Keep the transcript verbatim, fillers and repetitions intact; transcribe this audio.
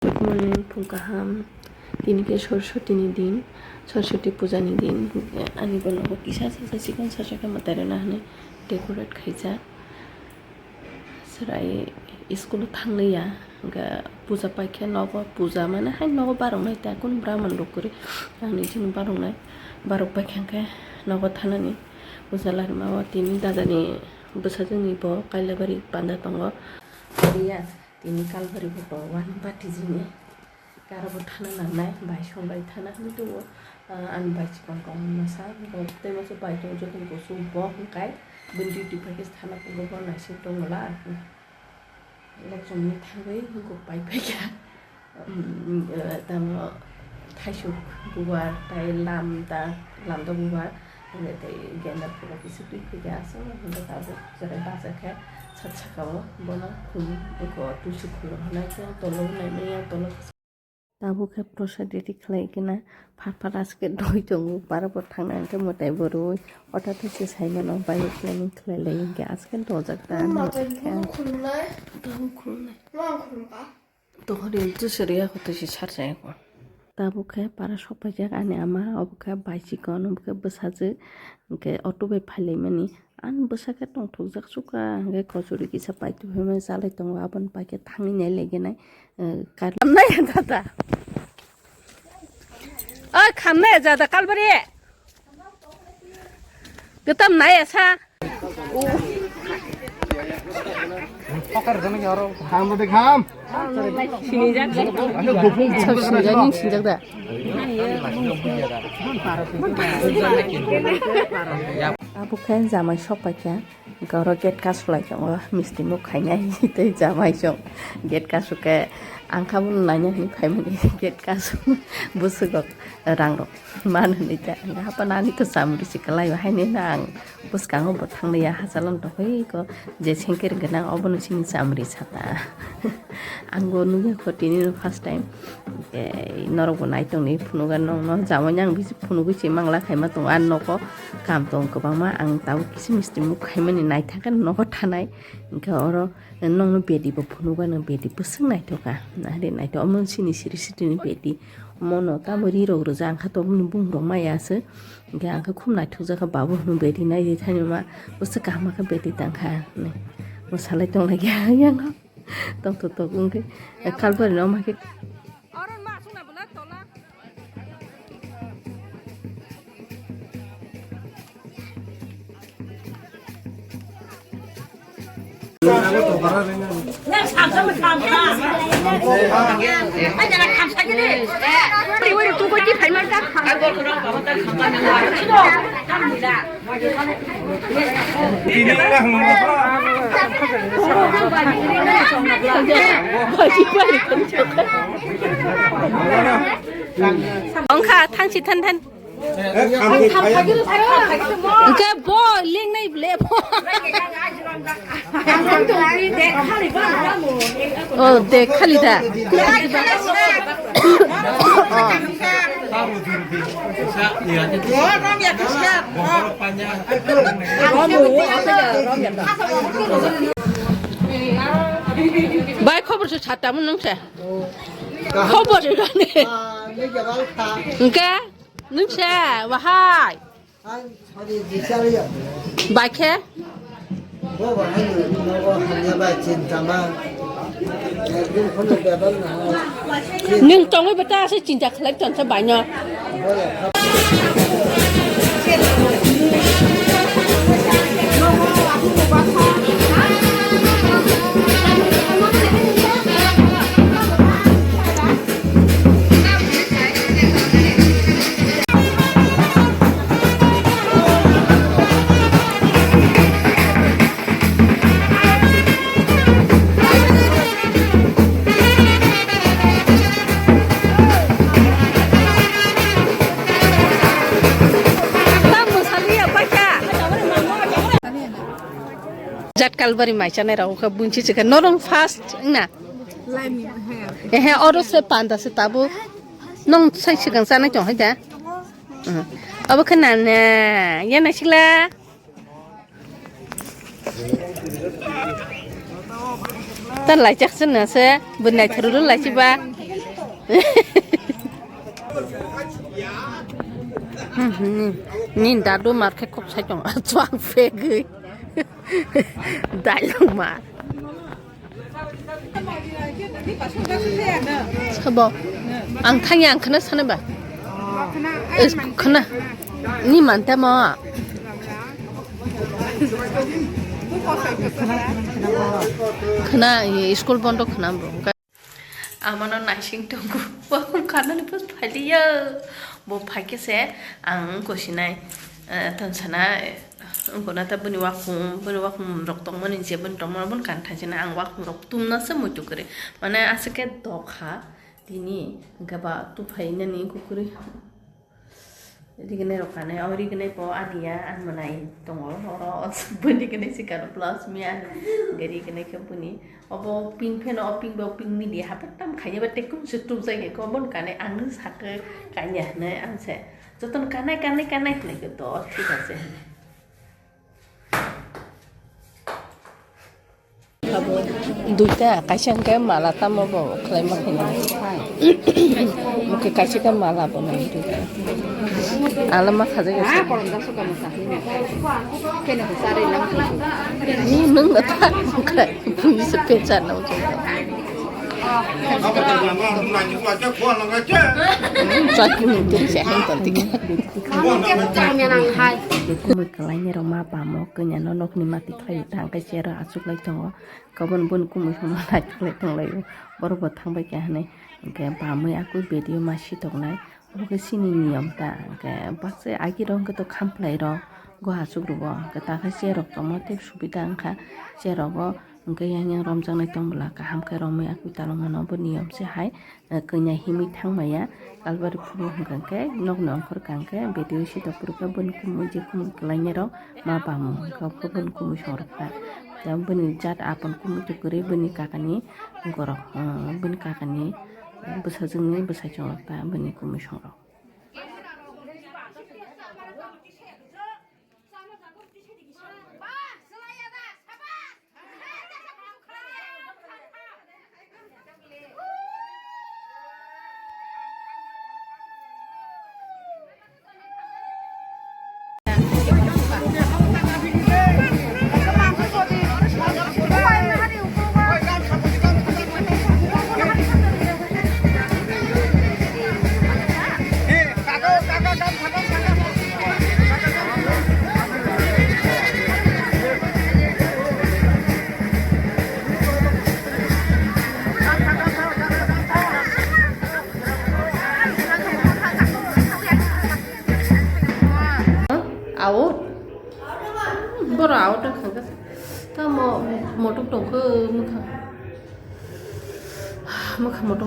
Good morning, phung kaham. Tini khe Saraswati ni din, Saraswati puja ni din. Ani bo nogo kisa sa sa chikon sa sa khe mwtai rwna hinwi decorate khaijak. Chwrai school o thangliya, hwnkhe puja paikhe nogo, puja mane hai nogo baroknai ta, kunu Brahman rok kwrwi, ang nini chini baroknai, barok paikha hwnkhe nogo thanani puja larimao tini dadani bwsajwkni bo Kailabari panda tongo. Iya, tini Kalbari bo tongo, wani bati jini. Karo bo thana nangnai, bai song bai thana hinwi tongo. Ah, ani bai chikon kong masa, bo tei masa bai tongo, joto ni kusu bo hwnkhai, bini duty paikhe thana tongo, bo naising tongo la. Electron ni thangwi hwnkhuk pai paikha. Um, eh, tamo thaisuk bubar, tai lamda, lamda bubar, hwnkhai tei genda phuru kisa twi paikha aswk, hwnkhai tabuk cherai bachakhe sat sakao bono khum, eko tulsi khum rok hwnai khe tolo hwnai manya tolo. Tabuk khe prosad riti khlai khe na phat phat aske doi tongo, bara bo thangna hwnkhe mwtai bo rwi. Hothat khe se sai mano, bai planning khlai lai hwnkhe aske dojak ta. Mwtai bo khulumnai. Tabuk khulumnai. Tohori tu soriya ko tu si sar jaya ko. Tabuk khe para sok paijak ani ama, obo khe bai chikon, obo khe bwsajwk, hwnkhe auto bai phailaimani. Ani bwsa khe tongthokjak sukha, hwnkhe kochori kisa paithago hwnwi chalai tongo, aboni paikhe thangwi nai laigenai, eh, kar-, khamnai ya dada. Oi, khamnai ya dada, Kalbari. Kwtam nai ya sa. Ham de ham. Sinijak. Ani dopung dopung. Sinijak ni sinijak da. Abo khe jamai sok paikha. Hwnkhe oro gate kasu lai tongo, misti muk khainai tei jamai song. Gate kasu khe ang kha bono naina hinwi phaimani gate kasu bwswk rok rang rok man hinwi ta. Hwnkhe hapa nani to chamri se kwlai o haino ang bwskango bo thangliya, hachalo tongwi ko je sengkir gwnang obono chini chamri sata. Ang bo nukya kho tini no first time. Tei norok bo nai tongni phunugo nongno jamani ang bisi phunugwi se mangla khaima tongo ani nogo. Kam tong kwbangma, ang tabuk kisa misti muk khaimani naithangkhe nogo thanai. Hwnkhe oro nokno bedi bo phunukgwi, nang bedi bwswk naithok kha. Nahari naithok, omo chini siri sitini bedi. Omono tamo ri rok rwjak, ang kha toboni bumung rok maya se. Hwnkhe ang kha khub naithokjak kha, babu hwnwi bedi naidi thani ma bwswk kaham kha bedi tang kha hinwi. Mwsalai tong lai kha yang. Tok tok tok wngkhe Kalbari no ma khe. Ongkha thangsi than than. Hwnkhe bo lengnai ble bo. Oh, de khali da. Bai, khobor se satam nung se. Khobor se gane. Hwnkhe nung se wahai. Bai khe. Nwng tongwi bo ta se chinta khlai tong khe bai no. Jat Kalbari mai chanai rok khe bunchi chikha norong first na. Ehe, oro se panda se tabuk. Nong sai sikang chanai tong hai da. Abo khe nana, ya naisik la. Ta laichak se na se, bo naithuru laichiba. Hmm, hmm. Ni dadu mar khe kok sai tong, chuang pegwi. Dailong mar. Sabo, ang thangya, ang khna sana ba? Is khna. Ni manta mo. Khna, school bondo khna bo. Amano naising tongo. Wakhung karnani post phailiya. Bo phaikhe se ang wngko sinai, eh, tonsana, eh, wngkona ta bini wakhung, bini wakhung rok tongmani je bini tongmani bini kan thaisana ang wakhung rok tumna se muitu kwrwi. Mane aswk khe dokha tini hwnkhe ba tuphainani kukwrwi. Rignai rok kanai, o rignai bo aniya, ang mwnai tongo, oro bini rignai sikano plus me ani, hwnkhe rignai khe bini, obo pink pheno, o pink bo pink mili, hapet tam khaina ba tekum se tubjak ya khe, obo kanai, ang sakhe kanya hinwi ang se, jotono kanai, kanai, kanai hinwi khe to, thik ase hinwi. Duita, kaisa hwnkhe mala tamo bo khlaima khaina. Hwnkhe kaisa khe mala bo nang duita. Ala ma khajak ya. Ni nwng na ta, hwnkhe bui se pecha na ujung. Chakni tiri se hang ton tik. Kumui kwlaini rok ma bamo kanya no nokni mati khlai thang khe chair o achuk lai tongo. Kabun bun kumui sono nai khlai tong lai o. Borok bo thang bai kha hinwi hwnkhe bamwi akui video ma si tongnai. Obo khe chini niyom ta hwnkhe baksa agi rok hwnkhe to khamplai rok go achuk rwo hwnkhe ta khe chair rok tongma tei subida wngkha chair rogo. Hwnkhe yang yang romjaknai tong bwla kaham khe romwi akui talong mano bo niyom se hai, eh, kanya himwi thang maya kalbari phuru hwnkha khe nokni ongkhor kang khe betwi sita phuru khe bini kumui je kumui kwlainai rok ma bamung hwnkha khe bini kumui song rok ta. Tei bini jat apon kumui twi kwrwi bini kakani borok, eh, bini kakani bwsajwkni bwsai chong rok ta bini kumui song rok. Awo. Boro awo ta khangka. Tamo motok tongkho mokha. Mokha motok.